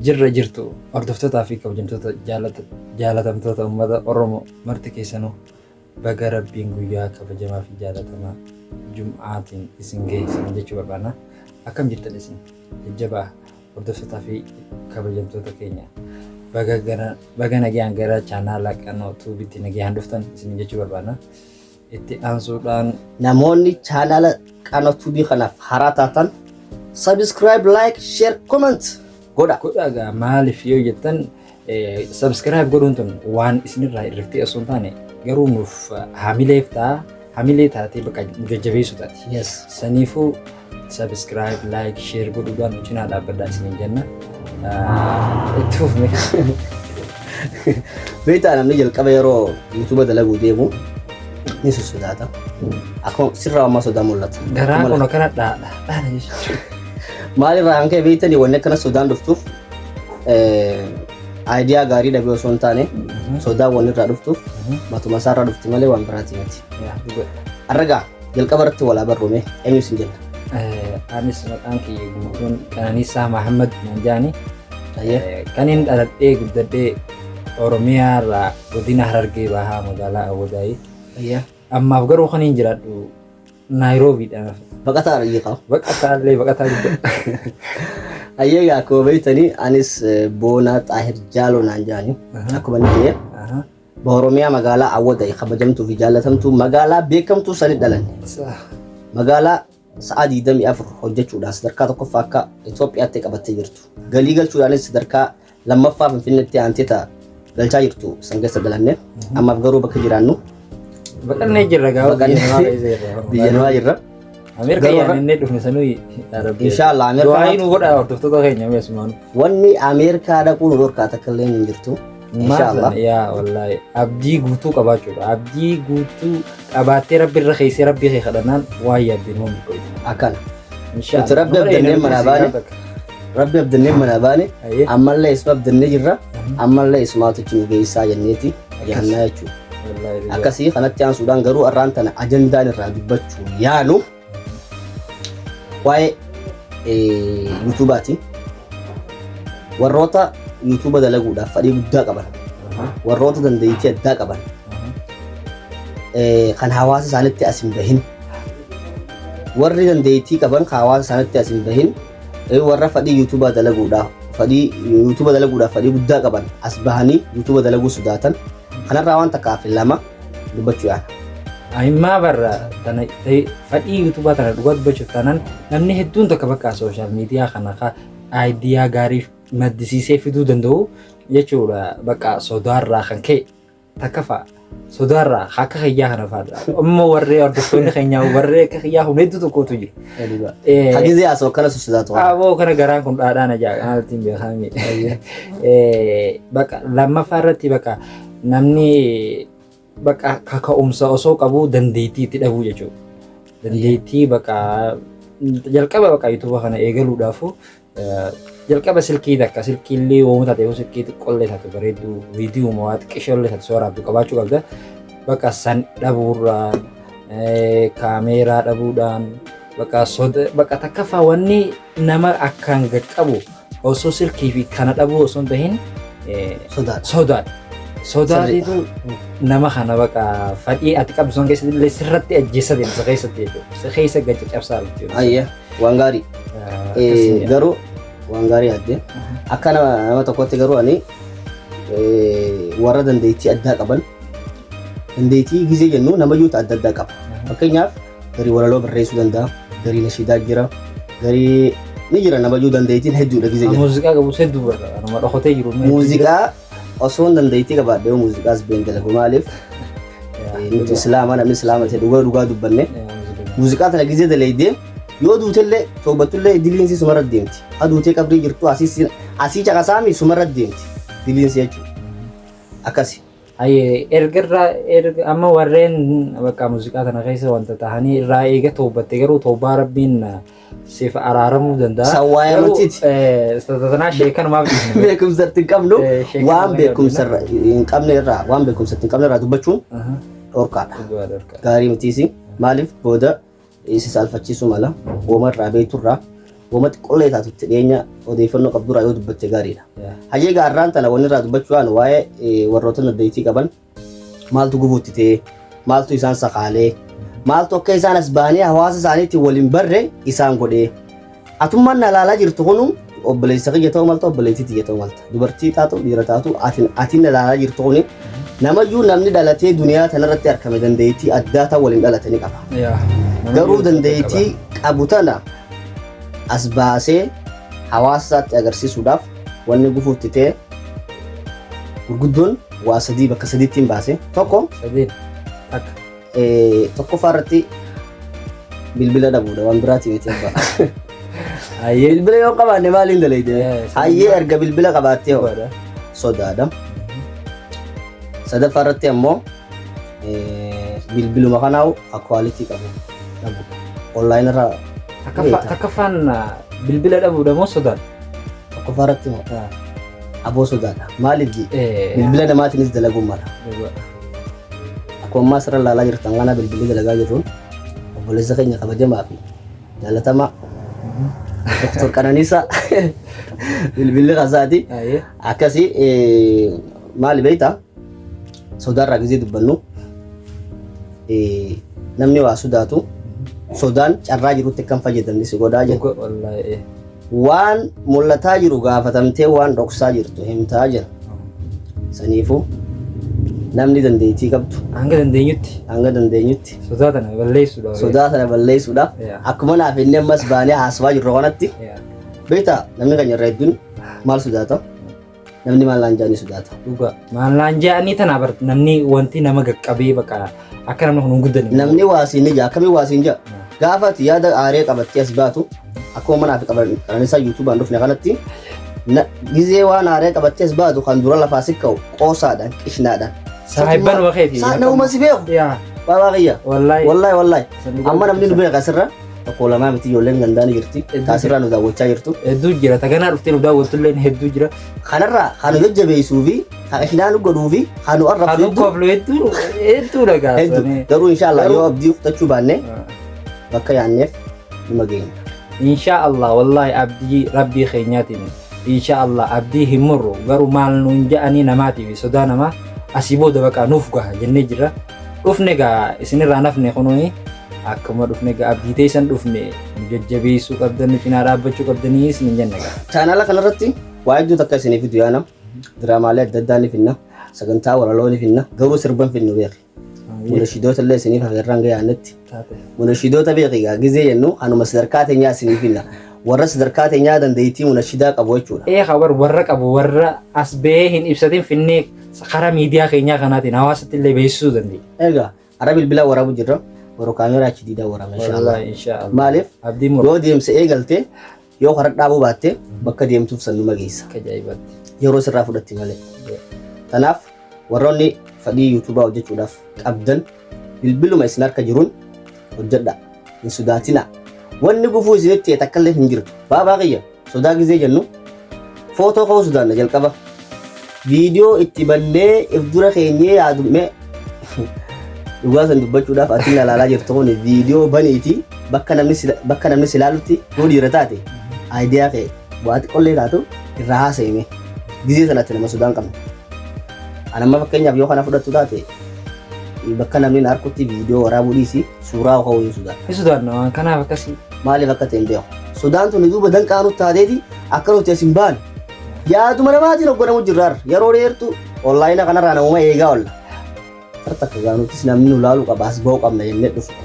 Jirra jirtu hordoftootaa fi kabajamtoota jaalatamtoota uummata Oromoo marti keessanuu baga Rabbiin guyyaa kabajamaa fi jaalatamaa Jum'aatiin isin gahe isin jechuu barbaanna. Akkam jirtan isin jajjabaa hordoftootaa fi kabajamtoota keenya baga gara baga nagayaan gara chaanaala Qanoo Tuubitti nagayaan dhuftan isin jechuu barbaanna. Itti aansuudhaan Namoonni chaanaala Qanoo Tuubii kanaaf haaraa taatan subscribe, like, share, comment godha. Godhaa gaa, maaliif yoo jettan, subscribe godhuun tun waan isinirraa irriftee osoo hin taane garuu nuuf hamileef ta'a, hamilee taatee bakka nu jajjabeessu taati. Saniifuu subscribe, like, share godhuudhaan nu cinaa dhaabbadhaa isiniin jenna. Itti fufne. Beektaa, namni jalqaba yeroo YouTube dalaguu deemu ni sossodaata. Akkuma sirraa ammaa sodaa mul'ata. Garaa kun akkana dhaadha dhaadha jechuudha. Maalirraa kan ka'e beektanii, wanni akkana sodaan dhuftuuf idea gaarii dhabee osoo hin taane, sodaan wanni irraa dhuftuuf matuma isaarraa dhufti malee waan biraati miti. Yaa, dhugaadha. Arragaa jalqaba irratti walaa barruume, eenyu isin jenna? Anis maqaan kiyya guutuun Qananiisaa Mahammad naan jedhani. Ayyee. Kanin dhaladhee guddadhee Oromiyaa irraa godina Harargee Bahaa magaalaa Awwadaayii. Ayyee. Ammaaf garuu kan hin jiraadhu Naayiroobiidha. Baqataa hiikaa. Baqataa illee baqataa guddaa. Ayyee, akkuma beektanii anis Boonaa Xaahir Jaaloo naan jedhani. Akkuma inni jedhe Oromiyaa magaalaa Awwadaay kabajamtuu fi jaallatamtuu magaalaa beekamtuu sani dhalanne. Magaalaa sa'a 24 hojjechuudhaan sadarkaa tokkoffaa akka Itoophiyaatti qabattee jirtu. Galii galchuudhaanis sadarkaa lammaffaa Finfinneetti aantee ta'a galchaa jirtu san keessa dhalanne. Ammaaf garuu bakka jiraannu Baqannee jirra gaa. Biyya namaa jirra. Ameerikaa yaadannee dhufne sanuu. Inshaallah Ameerikaa. Du'aa nu godha hordoftoota keenya meesumaan. Wanni Ameerikaa dhaquu nu dhorkaa takka illee hin jirtu. Inshaallah. Yaa wallaahi, abdii guutuu qabaachuudha. Abdii guutuu qabaattee Rabbi irra keessee Rabbi kee kadhannaan waan yaaddeen waan buqqa'u. Akkana. Nuti Rabbi abdannee manaa baane. Rabbi abdannee manaa baane. Ammallee isuma abdannee jirra. Ammallee isumaatu nu geessaa jenneeti jennaa jechuudha. Akkasii kanatti aansuudhaan garuu har'aan tana ajandaan irraa dubbachuu yaanu waa'ee YouTubeaati. Warroota YouTube dalaguudhaaf fedhii guddaa qaban, warroota dandeettii addaa qaban, kan hawaasa isaanitti as hin bahin, warri dandeettii qaban kan hawaasa isaanitti as hin bahin, warra fedhii YouTube dalaguudhaaf fedhii YouTube dalaguudhaaf fedhii guddaa qaban as bahanii YouTube dalaguu sodaatan kanarraa waan takkaa fi lama dubbachuu yaala. Ammaa barra tana fedhii YouTubaa tana dhugaa dubbachuuf taanaan namni hedduun tokko bakka social media kana ka idea gaarii maddisiisee fiduu danda'u jechuudha. Bakka sodaarraa kan ka'e takka fa'a. Sodaarraa akka kiyyaa kana fa'aadha. Ammoo warree hordoftoonni keenyaa warree akka kiyyaa kun hedduu tokkotu jira. Hagizee asoo akkana sosodaatu. Aboo, kana garaan kun dhaadhaan ajaa'iba kanatti hin beekami. Bakka lammaffaa irratti bakka namni bakka kaka'umsa osoo qabu dandeettii itti dhabuu jechuudha. Dandeettii bakka jalqaba bakka YouTube kana eegaluudhaafu jalqaba silkii takka, silkii illee wooma taate yoo silkii xiqqoollee taate bareedduu viidiyoo waa xiqqishoollee taate sooraabdu qabaachuu qabda. Bakka san dhabuurraan, kaameeraa dhabuudhaan, bakka soda bakka takkaffaa wanni nama akkaan qaqqabu osoo silkii fi kana dhabuu osoo hin tahin Sodaadha. Sodaadha. Sodaatiitu nama kana bakka fedhii ati qabdu san keessatti illee sirratti ajjeessa deemsa keessatti jechuudha. Si keessa gadi cabsaa jechuudha. Ayyee, waan gaarii. Garuu waan gaarii yaaddee akka nama tokkotti garuu ani warra dandeettii addaa qaban, dandeettii gizee jennu namayyuuta adda addaa qaba. Fakkeenyaaf garii walaloo barreessuu danda'a, garii nashiidaa jira, garii ni jira, namayyuu dandeettiin hedduudha gizee jennu. Muuziqaa qabus hedduu barra nama dhokotee jiru. Muuziqaa osoo dandeettii qabaadhee muuziqaas been dalagu, maaliif nuti islaama, namni islaama ta'e dhugaa dhugaa dubbanne muuziqaa tana gizee dalaydee yoo duutellee toobattullee diliinsi sumarra deemti. Ha duutee qabrii jirtu asii asii caqasaami sumarra deemti diliinsi jechuudha. Akkasi. Ayyee, erga irraa erga amma warreen bakka muuziqaa tana keessa wanta tahanii irraa eega toobatte garuu toobaa Rabbiin siif araaramuu danda'a. San waa'ee Garuu, amantiiti. Tanaa sheekanumaaf dhiisne. Beekumsa itti hin qabnu. Sheekana waan malee beekumsa irra hin qabne irraa waan beekumsa itti hin qabne irraa dubbachuun dhorkaadha. Dhugaa dhorkaa. Gaarii mitiisi. Maaliif booda si saalfachiisuu mala. Wooma irraa beektu irraa Wama xiqqollee taatutti dhiyeenya odeeffannoo qabdurraa yoo dubbatte gaariidha. Hayyee gaarraan tana wanni irraa dubbachuu yaanu waa'ee warroota dandeettii qaban maaltu gufuutti ta'ee, maaltu isaan sakaalee, maaltu akka isaan as ba'anii hawaasa isaaniitiin waliin barre isaan godhee. Atummaan na ilaalaa jirtu kunu obboleessa kiyya ta'uu malta, obboleettii tiyya ta'uu malta. Dubartii taatu, dhiira taatu, atiin na ilaalaa jirtu kuni namayyuu namni dhalatee duniyaa tanarratti argame dandeettii addaa ta'u waliin dhalate ni qaba. Garuu dandeettii qabu tana as baasee hawaasa isaatti agarsiisuudhaaf wanni gufuutti ta'e gurguddoon waa sadii bakka sadiitti hin baase. Tokko tokkoffaa irratti bilbila dhabuudha, waan biraati miti abbaa. Bilbila yoo qabaanne maaliin dalayde? Hayyee erga bilbila qabaattee hoo sodaadha. Sadaffaa irratti ammoo bilbiluma kanaa'u quality qabu dhabuudha. Online irraa. Takkaffaan bilbila dhabuudha moo sodaadha? Tokkoffaa irratti moo aboo sodaadha. Maaliif bilbila namaatiinis dalaguun mala. Akkuma ammaa asirra ilaalaa jirtan kana bilbilli dalagaa jirruun obboleessa keenya kabajamaa fi jaalatamaa Dr. Qananiisaa bilbilli kasaati. Akkasii maali beektaa? Sodaarraa gizee dubbannu namni waa sodaatu sodaan carraa jirutti akka hin fayyadamne si godhaa jira. Waan mul'ataa jiru gaafatamtee waan dhoksaa jirtu himtaa jira. Saniifuu namni dandeettii qabdu hanga dandeenyutti hanga dandeenyutti sodaa tana balleessuudhaaf. Sodaa tana balleessuudhaaf akkuma naaf inni ammas baanee haasawaa jirru kanatti beektaa, namni keenya irra hedduun maal sodaata? Namni maal naan jedhanii sodaata. Dhugaa. Maal naan jedhanii tana bar namni wanti nama qaqqabee bakka akka namni kun hin guddanne. Namni waa siin ni ja'a. Akkamiin waa siin ja'a? Gaafa ati yaada aaree qabattee as baatu, akkuma manaa fi Qananiisaa YouTubeaan dhufne kanatti, gizee waan aaree qabattee as baatu kan dura lafaa si ka'u qoosaadhaan, qishnaadhaan. Saahibbanuma keeti. Nama si beeku. Baabaa kiyya. Wallaahi. Wallaahi wallaahi. Amma namni nu beeka asirra tokko lamaa miti, ijoolleen gandaa ni jirti. Taasirraa nu daawwachaa jirtu. Hedduu jira. Taganaa dhuftee nu daawwattu illee hedduu jira. Kanarraa kan nu jajjabeessuu fi kan qishnaa nu godhuu fi kan nu arrabsu Kan nu hedduu. koflu hedduu hedduudha Hedduu. gaafsanii. Garuu inshaallah yoo abdii kutachuu baanne bakka yaanneef numa geenya. Insha Allah, wallahi abdii rabbii keenyaatiin insha Allah abdii hin murru, garuu maal nuun ja'anii namaatiif sodaa namaa asii booda baqa nuuf gaha jennee jirra. Dhufne gaa isinirraa nafne, kunoo akkuma dhufne gaa abdii teessan dhufne, nu jajjabeessuu qabdan, nu cinaa dhaabbachuu qabdanii isin jenna gaa. Chaanala kanarratti waa hedduu takka isinii fidu yaana. Diraamaalee adda addaa ni finna. Sagantaa walaloo ni finna. Garuu sirban finnu beeki. Munashidoota illee isiniif hafeerraan gayaannetti. Munashidoota beeki gaa gizee jennu kanuma sadarkaa teenyaa isinii finna. Warra sadarkaa teenyaa dandeettii munashidaa qabu jechuudha. Ee, kabar warra qabu, warra as bahee hin ibsatin finnee karaa miidiyaa keenyaa kanaatiin hawaasatti illee beeksisuu dandeenya. Egaa hara bilbilaa waraabu jirra. Warra kaameeraa achi diidaa waraaba inshaallah. Wallahi insha Allah. Maaliif Abdii mura. yoo deemsa eegalte, yoo karaa dhaabuu baatte, bakka deemtuuf san numa geessa. Akka ajaa'ibaatti. Yeroo sirraa fudhatti malee. Kanaaf warroonni fedhii YouTubeaa hojjechuudhaaf qabdan bilbiluma isin harka jiruun hojjedha. Hin sodaatinaa. Wanni gufuu isinitti ta'e takka illee hin jirtu. Baabaa kiyya, sodaa gizee jennu footoo ka'uu sodaanna jalqaba. Viidiyoo itti bannee if dura keenyee yaadumee dhugaa san dubbachuudhaaf, ati na ilaalaa jirtu kun viidiyoo baniiti bakka namni si ilaalutti yoo dhiira taate idea kee waa xiqqollee taatu irraa haasa'ime, gizee sanatti nama sodaan qabne. Ani amma fakkeenyaaf yoo kana fudhattu taate, bakka namni na harkutti viidiyoo waraabuu dhiisi, suuraa ka'uu hin sodaadha. Ni sodaanna waan kanaaf akkasii. Maaliif akka ta'e hin beeku. Sodaan tuni duuba danqaa nutti taateeti akka nuti as hin baane. Yaaduma namaatiin hogganamu jirraar yeroo dheertu onlaayina kanarraa namuma eegaa oolla. Tarta akka gaanutis namni nu laaluu qaba, as ba'uu qabna jennee dhufne.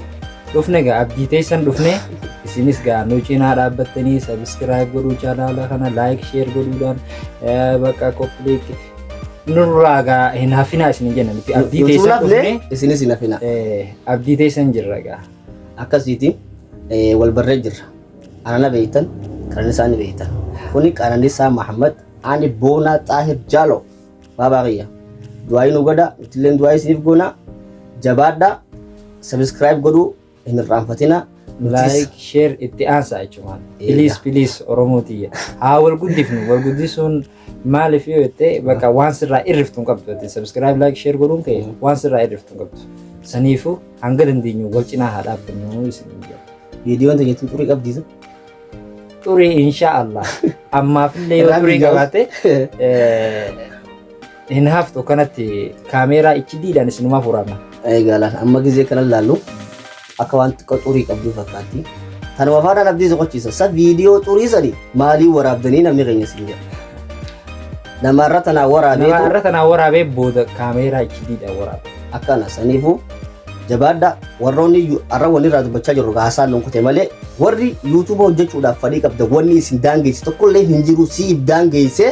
Dhufne gaa abdii teessan dhufne, isinis gaa nu cinaa dhaabbattanii subscribe godhuu, chaanaala kana like, share godhuudhaan bakka copy link nurraa gaa hin hafinaa isin jenna nuti abdii Nutuu teessan nafne dhufne. Isinis hin hafina. Abdii teessan jirra gaa. Akkasiiti wal barree jirra. Anana beeytan, Qananiisaa ni beeytan. Kuni Qananiisaa Mahammad, ani Boonaa Xaahir Jaalo. Baabaa kiyya. Du'aayii nu godha, nutilleen du'aayii isiniif goona. Jabaadhaa, subscribe godhuu hin irraanfatina. Nutis Like, share itti aansaa jechuudha. Eega. Please, please, Oromoo tiyya. Haa wal guddifnu. Wal guddisuun maaliif yoo jette, bakka waan sirraa irriftu hin qabdu. Subscribe, like, share godhuun kee waan sirraa irriftu hin qabdu. Saniifuu hanga dandeenyu wal cinaa haa dhaabbannu isin jedha. Viidiyoon teenya tun xurii qabdiisa. Xurii insha Allah. Ammaafillee yoo Irraa xurii biyyaas. qabaate hin haftu kanatti kaameeraa HDdhaan isinumaaf waraabna. Egaa amma gizee kana ilaallu akka waan xiqqoo xurii qabdu fakkaatti. Tanuma faadhaan abdii soqochiisa. Sa viidiyoo xurii sani maalii waraabdanii namni keenya siin jedha. Namarra tanaa Nama waraabeetu irra tanaa waraabee booda kaameeraa HDdhaan waraaba. Akkana saniifuu jabaadha. Warroonni har'a wanni irraa dubbachaa jirru haasaan nun kute malee, warri YouTube hojjechuudhaaf fedhii qabda, wanni isin daangeessi tokkollee hin jiru. Siif daangeessee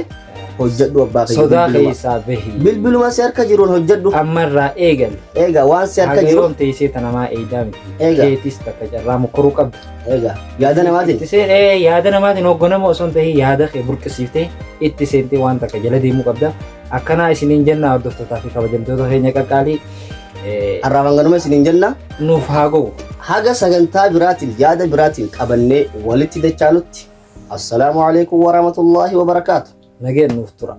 hojjedhu abbaa kiyya. Sodaa Bilbiluma. keessaa bahi. Bilbiluma si harka jiruun hojjedhu. Amma irraa eegali. Egaa waan si harka Haga jiru. yoom teessee tanamaa eedaa miti. Eega. Keetis takka carraa mukuruu qabda. Egaa yaada namaatiin. Itti seen yaada namaatiin hoogganama osoo hin ta'in, yaada kee burqisiiftee itti seentee waan takka jala deemuu qabda. Akkanaa isiniin jenna, hordoftootaa fi kabajamtoota keenya qaqqaalii. Har'aaf hanganuma isiniin jenna. Nuuf haa ga'u. Haga sagantaa biraatiin yaada biraatiin qabannee walitti dachaanutti, assalaamu alaikum warahmatullaahi wabarakaatu. Nageen nuuf tura.